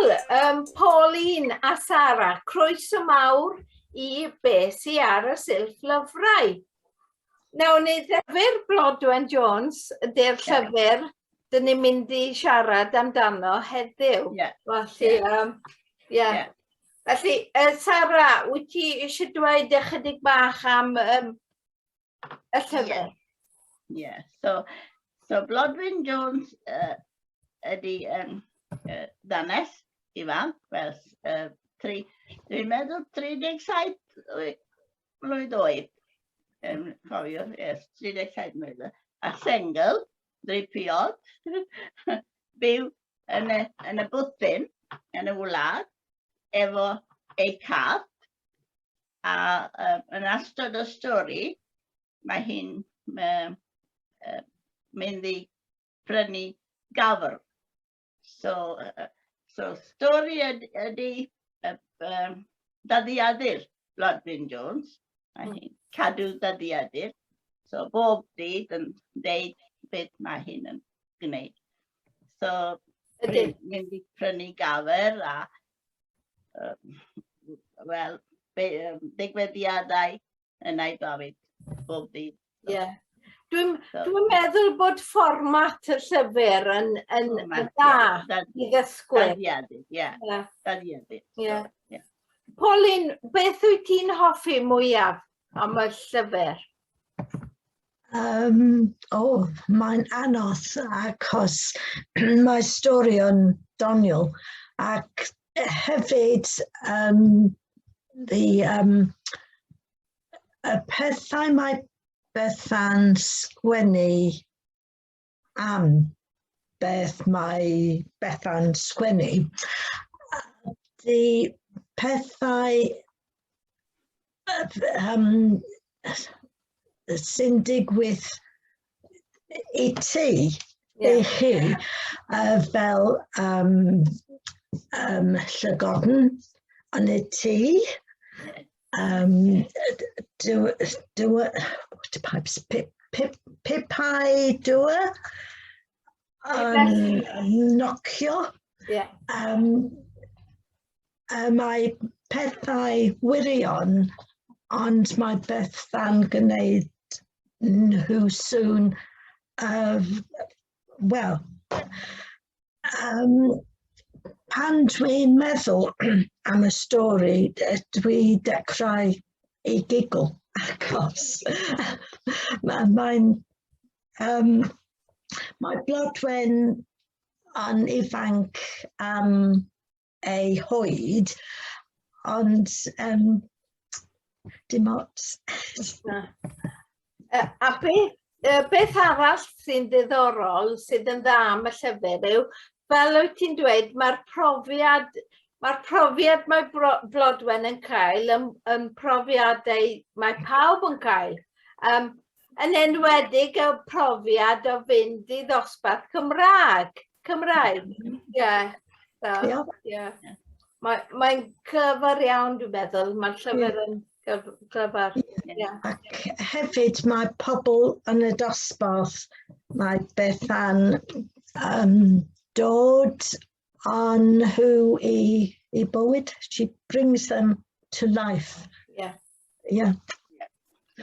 Wel, um, Pauline a Sara, croeso mawr i be sy ar y silff lyfrau. Nawn ni ddefyr Blodwen Jones, ydy'r llyfr dyn ni'n mynd i siarad amdano heddiw. Yeah. Felly, yeah. Um, yeah. yeah. Felly, uh, Sara, wyt ti eisiau dweud ychydig bach am um, y llyfr? Yeah. yeah. So, so Blodwyn Jones uh, ydy um, uh, ddanes ifanc, fel uh, tri, dwi'n meddwl 37 mlwydd oed. Um, cofio, yes, 37 mlwydd. A sengl, dripiod, byw yn y, yn y bwthyn, yn y wlad, efo ei cath, a uh, yn ystod y stori, mae hi'n uh, uh, mynd i prynu gafr. So, uh, so stori ydy uh, um, dyddiadur Blodwyn Jones. Mae hi'n cadw dyddiadur. So bob dydd yn deud beth mae hi'n yn gwneud. So, mynd i prynu gafr a um, wel, digwyddiadau yn ei bywyd bob dydd. Ie. Yeah. Dwi'n so, dwi meddwl bod fformat y llyfr yn, yn, yn dda i ddysgwyr. Dyddiadur, ie. Dyddiadur. Ie. Pauline, beth wyt ti'n hoffi mwyaf am y llyfr? Um, o, oh, mae'n anodd achos mae stori yn doniol ac hefyd um, the, um, y pethau mae Bethan sgwennu am beth mae Bethan sgwennu, ydy pethau um, sy'n digwydd i ti, yeah. i chi, uh, fel um, um, llygodn yn y tŷ, um, do, do, what pipes, pip, pip, pipau dŵr, yn nocio. Yeah. Um, uh, mae pethau wirion, ond mae Bethan gwneud nhw sŵn, uh, wel, um, pan dwi'n meddwl am y stori, dwi dechrau i giggle achos mae'n mae um, mae Blodwen yn ifanc am ei hoed, ond um, dim ots. Na. A beth, beth arall sy'n ddiddorol sydd yn dda am y llyfr yw, fel wyt ti'n dweud, mae'r profiad, mae'r profiad mae Blodwen yn cael yn, yn profiadau mae pawb yn cael. Um, yn enwedig y profiad o fynd i ddosbarth Cymraeg. Cymraeg, ie. Yeah. So, yeah. yeah. Mae'n mae clyfar iawn, dwi'n meddwl. Mae'r llyfr yn clyfar. Yeah. Ac hefyd mae pobl yn y dosbarth, mae Bethan um, dod â nhw i, i bywyd. She brings them to life. Yeah. Yeah.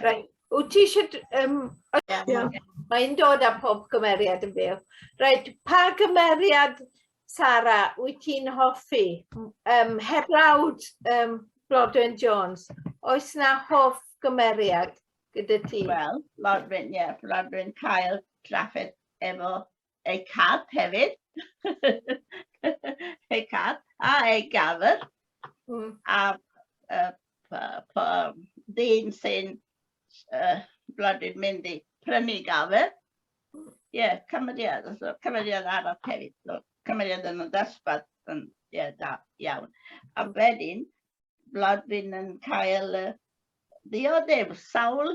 Right. Wyt ti eisiau... Um, yeah. yeah. Mae'n dod â pob gymeriad yn byw. Reit, pa gymeriad, Sara, wyt ti'n hoffi? Um, heblawd um, Blodwen Jones, oes na hoff gymeriad gyda ti? Wel, Blodwen, ie, yeah, Blodwen cael trafferth efo ei cat hefyd. ei cat a ei gafr. A uh, pa, dyn sy'n uh, bloody mynd i prynu gafr. Ie, yeah, cymeriad, so, cymeriad arall hefyd. So, cymeriad yn y dosbarth yn yeah, da iawn. A wedyn, Blodwyn yn cael uh, ddioddef sawl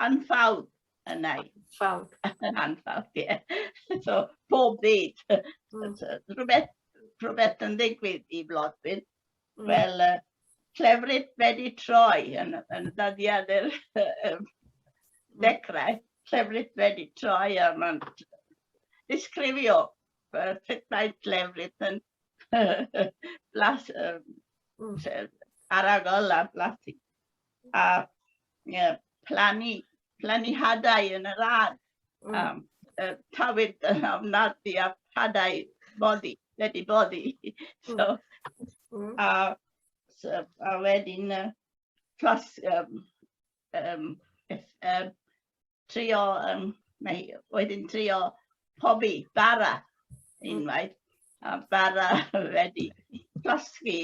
anffawd yna. Anffawd. Anffawd, ie. Yeah. So, pob byd. Rhywbeth, rhywbeth yn ddigwydd i Blodwyn. Fel uh, llefrith wedi troi yn, yn dyddiad yr dechrau. Llefrith wedi troi a mae'n disgrifio sut mae llefrith yn Blas, aragol a blasu. A yeah, plannu, plannu hadau yn yr ardd. Tafyd yn ofnadwy a hadau boddi, wedi boddi. So, a, so, a wedyn plus trio, mae wedyn trio pobi bara unwaith, a bara wedi llosgi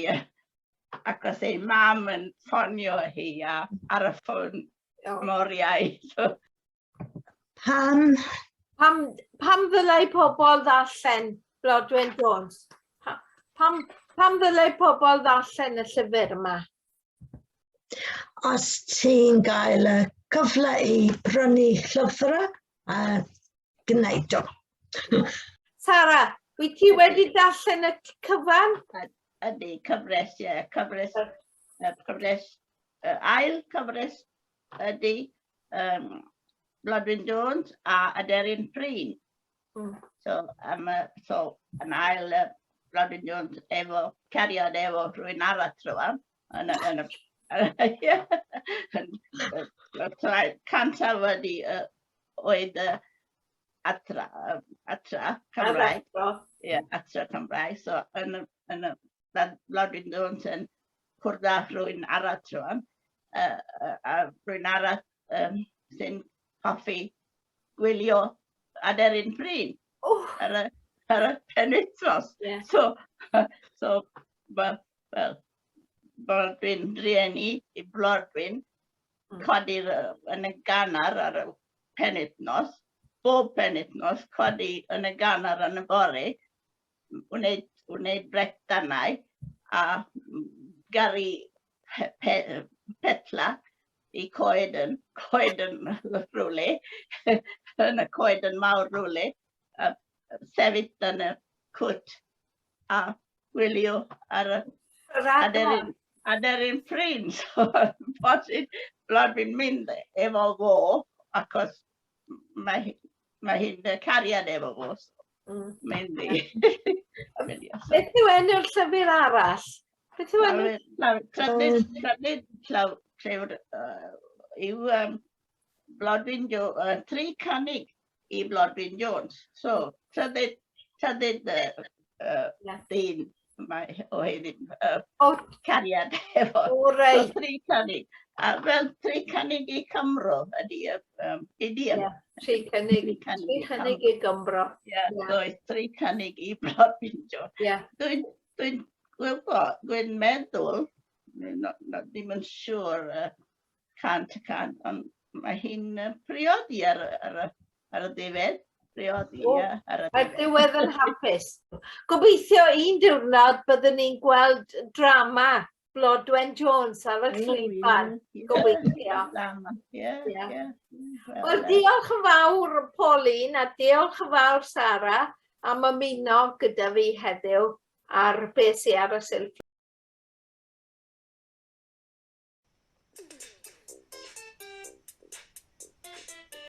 ac os ei mam yn ffonio hi a, ar y ffôn am oriau. So. Pam? Pam ddylai pobl ddarllen Blodwen Jones? Pam ddylai pobl ddarllen y llyfr yma? Os ti'n gael y cyfle i prynu llyfrau, a gwneud o. Sara, wyt ti wedi darllen y cyfan? Ydy, cyfres, ie, cyfres, cyfres, ail cyfres ydy Blodwyn Jones a Aderyn Prin. So, so yn ail Blodwyn Jones efo cariad efo rhywun arall rwan. Yn y, yn y, yn, cyntaf wedi oedd atra, atra Cymraeg. Ie, atra Cymraeg. So, yn y, yn y, Blodwyn Jones yn cwrdd â rhywun arall rwan. A rhywun arall sy'n hoffi gwylio aderyn prin ar y penwythnos. Yeah. So, so well, well, Blodwyn rieni i Blodwyn codi'r yn y ganar ar y penwythnos, bob penwythnos codi yn y ganar yn y bore, wneud, wneud brechdanau a gyrru pe, petla i coed yn, coed yn rhywle, yn y coed yn mawr rhywle, a sefyll yn y cwt a gwylio ar y aderyn, aderyn prin. So, bosib, Blodwyn mynd efo fo, achos mae, mae hi'n cariad efo fo. So, mynd i. Beth yw enw'r llyfr arall? Beth yw enw'r... Trydydd, trydydd llyfr yw Blodwyn Jo, tri cynnig i Blodwyn Jones. So, trydydd, trydydd dyn mae o hefyd cariad efo. O, reit. So, tri cynnig. A fel tri cynnig i Cymro ydy y idiom. Yeah, tri cynnig, tri cynnig i Gymro. Ie, yeah, yeah. So, tri cynnig i Blodwyn Jones. Yeah. Dwi'n dwi gwybod, dwi'n meddwl, no, no, ddim yn siŵr 100%, ond mae hi'n priodi ar, ar, ar y diwedd. Priodi, O, ie, ar y Mae'r diwedd. diwedd yn hapus. Gobeithio un diwrnod byddwn ni'n gweld drama Blodwen Jones ar y llwyfan. Gobeithio. Ie, Ie. ie. Wel, diolch yn fawr Pauline a diolch yn fawr Sara am ymuno gyda fi heddiw ar beth sydd ar y silff.